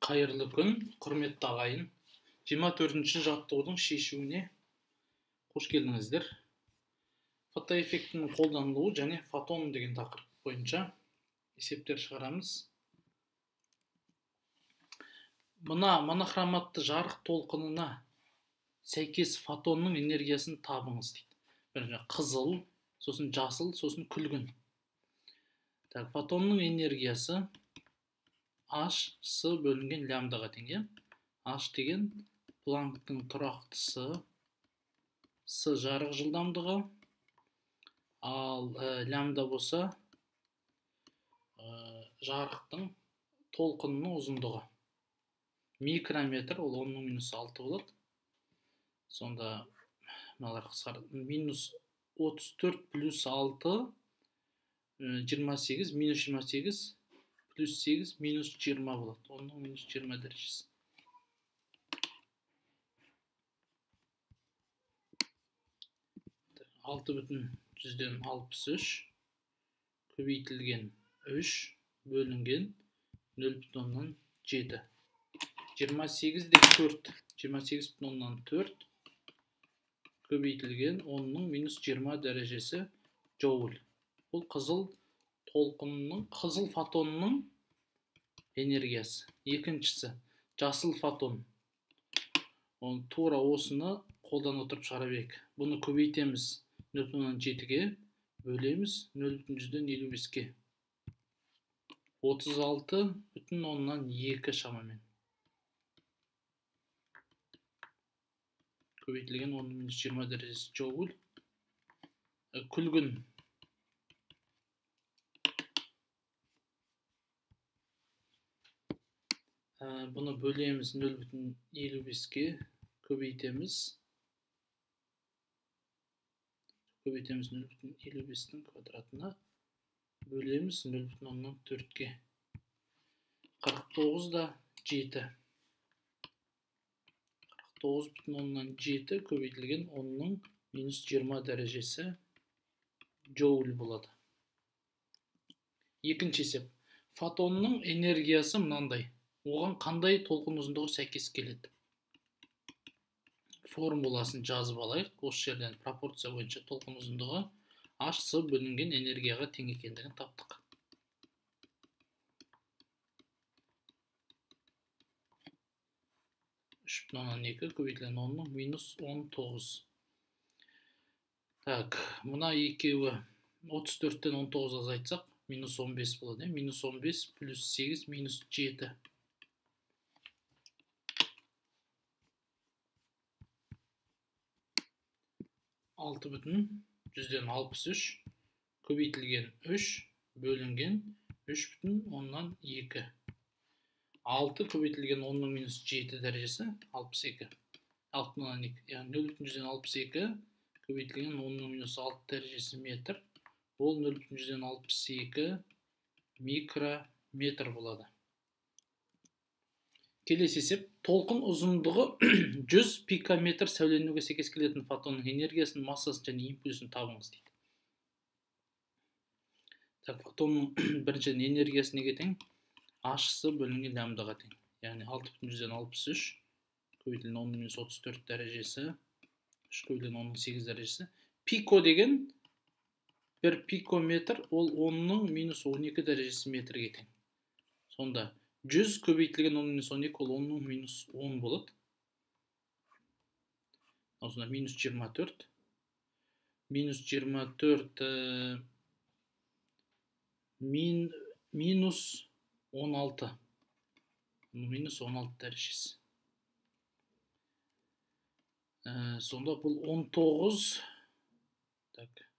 Қайырлы күн, құрметті ағайын. 24-ші жаттығудың шешуіне қош келдіңіздер. Фотоэффектінің қолданылуы және фотон деген тақырып бойынша есептер шығарамыз. Мына монохроматты жарық толқынына сәйкес фотонның энергиясын табыңыз дейді. Бірінші қызыл, сосын жасыл, сосын күлгін. Так, фотонның энергиясы H S бөлінген лямбдаға тең. H деген Планктың тұрақтысы, S жарық жылдамдығы, ал лямбда болса жарықтың толқынының ұзындығы. Микрометр, ол 10-6 болады. Сонда мыналар қысқарды. Минус 34 плюс 6, 28, минус 28 плюс 8 минус 20 болады. 10-20 дәрежесі. Алты бүтін жүзден алпыс үш көбейтілген 3 бөлінген 0,7. 28,4. 28,4 көбейтілген 10-20 дәрежесі джоуль. Бұл қызыл толқынның, қызыл фотонның энергиясы. Екіншісі жасыл фотон. Оны тура осыны қолдан отырып шығара берейік. Бұны көбейтеміз 0,7-ге, бөлеміз 0,55-ке. 36,2 шамамен. Көбейтілген 10-20 дәрежесі джоуль. Күлгін. Бұны бөлеміз 0,55-ке, көбейтеміз. Көбейтеміз 0,55-тің квадратына, бөлеміз 0,4-ке. 49,7. 49,7 көбейтілген 10-20 дәрежесі джоуль болады. Екінші есеп. Фотонның энергиясы мынандай. Оған қандай толқын ұзындығы сәйкес келеді? Формуласын жазып алайық. Осы жерден пропорция бойынша толқын ұзындығы H S бөлінген энергияға тең екендігін таптық. Үш бүтін оннан екі көбейтілген 10-19. Так, мына екеуі 34-тен 19 азайтсақ, минус 15 болады. Минус 15 плюс 8 минус 7. Алты бүтін жүзден алпыс үш көбейтілген 3 бөлінген 3,2. 6 көбейтілген 10-7 дәрежесі 62. 6,2, яғни 0,62 көбейтілген 10-6 дәрежесі метр. Ол 0,62 микрометр болады. Келесі есеп, толқын ұзындығы 100 пикометр сәуленуге сәйкес келетін фотонның энергиясын, массасын және импульсін табыңыз дейді. Так, фотонның біріншіден энергиясы неге тең? H S бөлінген лямбдаға тең. Яғни 6,63 көбейтілген 10-34 дәрежесі, 3 көбейтілген 10-8 дәрежесі. Пико деген 1 пикометр, ол 10-12 дәрежесі метрге тең. Сонда 100 көбейтілген 10-12 ол 10-10 болады. Осында минус 24. Минус 24 минус 16. Минус 16 дәрежесі. Сонда бұл 19, так,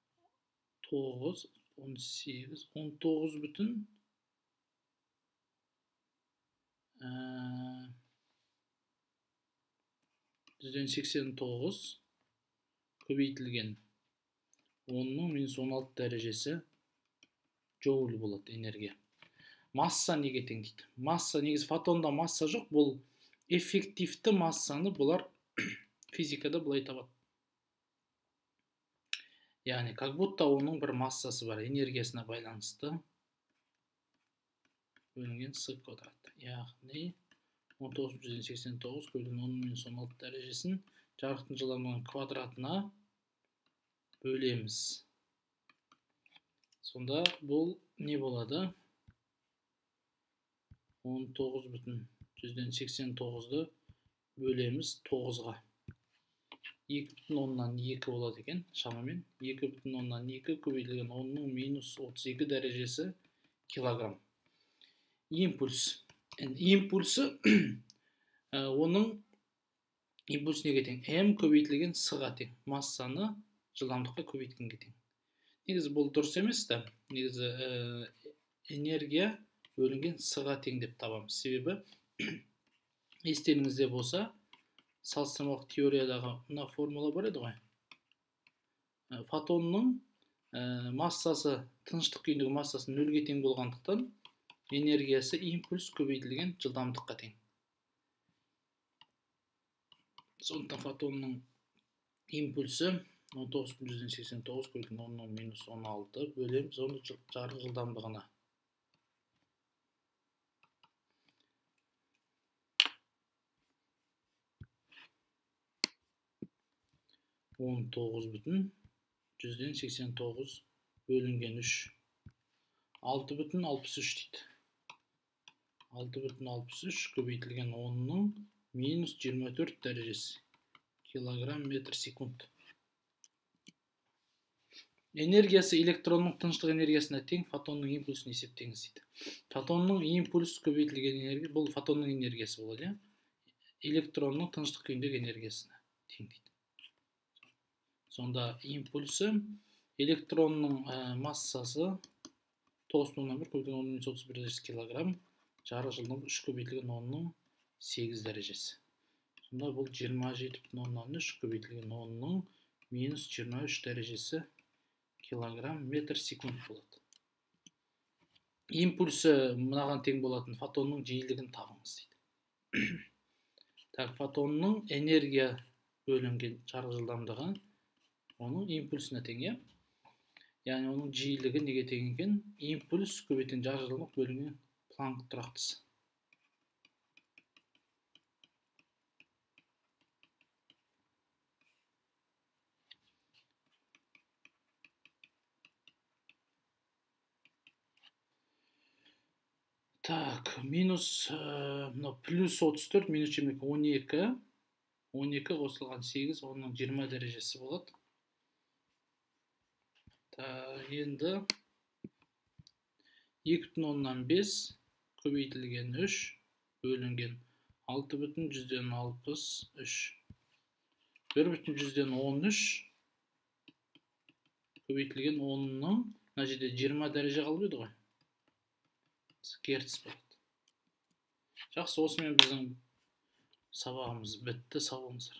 9, 18, 19 бүтін 189 көбейтілген 10-16 дәрежесі джоуль болады энергия. Масса неге тең дейді? Масса, негізі фотонда масса жоқ, бұл эффективті массаны бұлар физикада былай табады. Яғни, как будто оның бір массасы бар, энергиясына байланысты бөлінген с квадрат. Яғни 19,89 көбейтілген 10-16 дәрежесін жарықтың жылдамдығының квадратына бөлеміз. Сонда бұл не болады? 19,89-ды бөлеміз 9-ға. 2,2 болады екен, шамамен 2,2 көбейтілген 10-32 дәрежесі килограмм. Импульс. Импульсы оның импульс неге тең? М көбейтілген С-ға тең. Массаны жылдамдыққа көбейткенге тең. Негізі бұл дұрыс емес та. Негізі энергия бөлінген С-ға тең деп табамыз. Себебі естеріңізде болса, салыстырмалық теориядағы мына формула бар еді ғой. Фотонның массасы, тыныштық күйіндегі массасы нөлге тең болғандықтан энергиясы импульс көбейтілген жылдамдыққа тең. Сондықтан фотонның импульсі 19,89 көбейтілген 10-16 бөлеміз оны жарық жылдамдығына. 19,89 бөлінген 3. 6,63 дейді. 6,63 көбейтілген 10-24 дәрежесі килограмм метр секунд. Энергиясы электронның тыныштық энергиясына тең фотонның импульсін есептеңіз дейді. Фотонның импульс көбейтілген энергия, бұл фотонның энергиясы болады, иә? Электронның тыныштық күйіндегі энергиясына тең дейді. Сонда импульсі электронның массасы 9,1 көбейтілген 10-31 дәрежесі килограмм, жарық жылдамдығы 3 көбейтілген 10-8 дәрежесі. Сонда бұл 27,3 көбейтілген 10-23 дәрежесі килограмм метр секунд болады. Импульсі мынаған тең болатын фотонның жиілігін табыңыз дейді. Так, фотонның энергия бөлінген жарық жылдамдығы оның импульсіне тең, иә? Яғни оның жиілігі неге тең екен? Импульс көбейтілген жарық жылдамдық бөлінген Планк тұрақтысы. Так, минус, мынау плюс 34, минус 22, 12. 12 қосылған 8, оның 20 дәрежесі болады. Енді 2,5 көбейтілген 3 бөлінген 6,63. 1,13 көбейтілген 10-ның, мына жерде 20 дәреже қалып еді ғой. Герц болады. Жақсы, осымен біздің сабағымыз бітті. Сау болыңыздар.